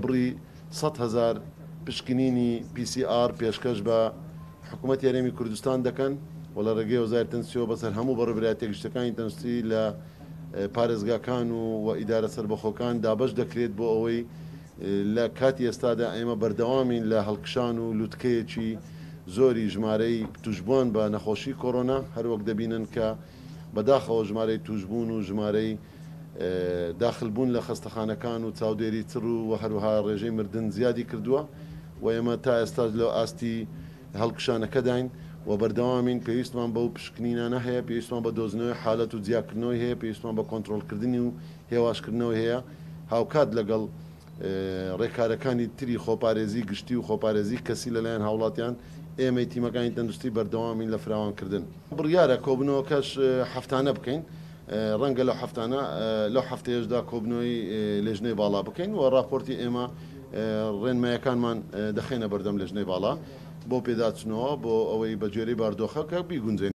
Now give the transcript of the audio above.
بڕی 100,000 پشکنینی PCR پێشکەش بە حکوومەتی هەرێمی کوردستان دەکەن و لە ڕێگەی وەزارەتی تەندروستیەوە بەسەر هەموو بەڕێوەبەرایەتیە گشتیەکانی تەندروستی لە پارێزگاکان و و ئیدارە سەربەخۆکان دابەش دەکرێت بۆ ئەوەی لە کاتی ئێستادا ئێمە بەردەوامین لە هەڵکشان و لوتکەیەکی زۆری ژمارەی توشبووان بە نەخۆشی کۆرۆنا، هەروەک دەبینن کە بەداخەوە ژمارەی توشبوون و ژمارەی داخلبوون لە خەستەخانەکان و چاودێری چڕ و هەروەها ڕێژەی مردن زیادی کردووە و ئێمە تا ئێستاش لە ئاستی هەڵکشانەکەداین و بەردەوامین، پێویستمان بەو پشکنینانە هەیە، پێویستمان بە دۆزینەوەی حالەت و جیاکردنەوەی هەیە، پێویستمان بە کۆنترۆڵکردنی و هێواشکردنەوەی هەیە، هاوکات لەگەڵ ڕێکارەکانی تری خۆپارێزی گشتی و خۆپارێزی کەسی لەلایەن هاوڵاتیان، ئێمەی تیمەکانی تەندروستی بەردەوامین لە فراوانکردن. بڕیارە کۆبوونەوەکەش هەفتانە بکەین، ڕەنگە لەو هەفتانە لەو هەفتەیەشدا کۆبوونەوەی لێژنەی باڵا بکەین و ڕاپۆرتی ئێمە ڕێنمایەکانمان دەخەینە بەردەم لێژنەی باڵا بۆ پێداچوونەوە بۆ ئەوەی بە گوێرەی باردۆخەکە بیگونجێنین.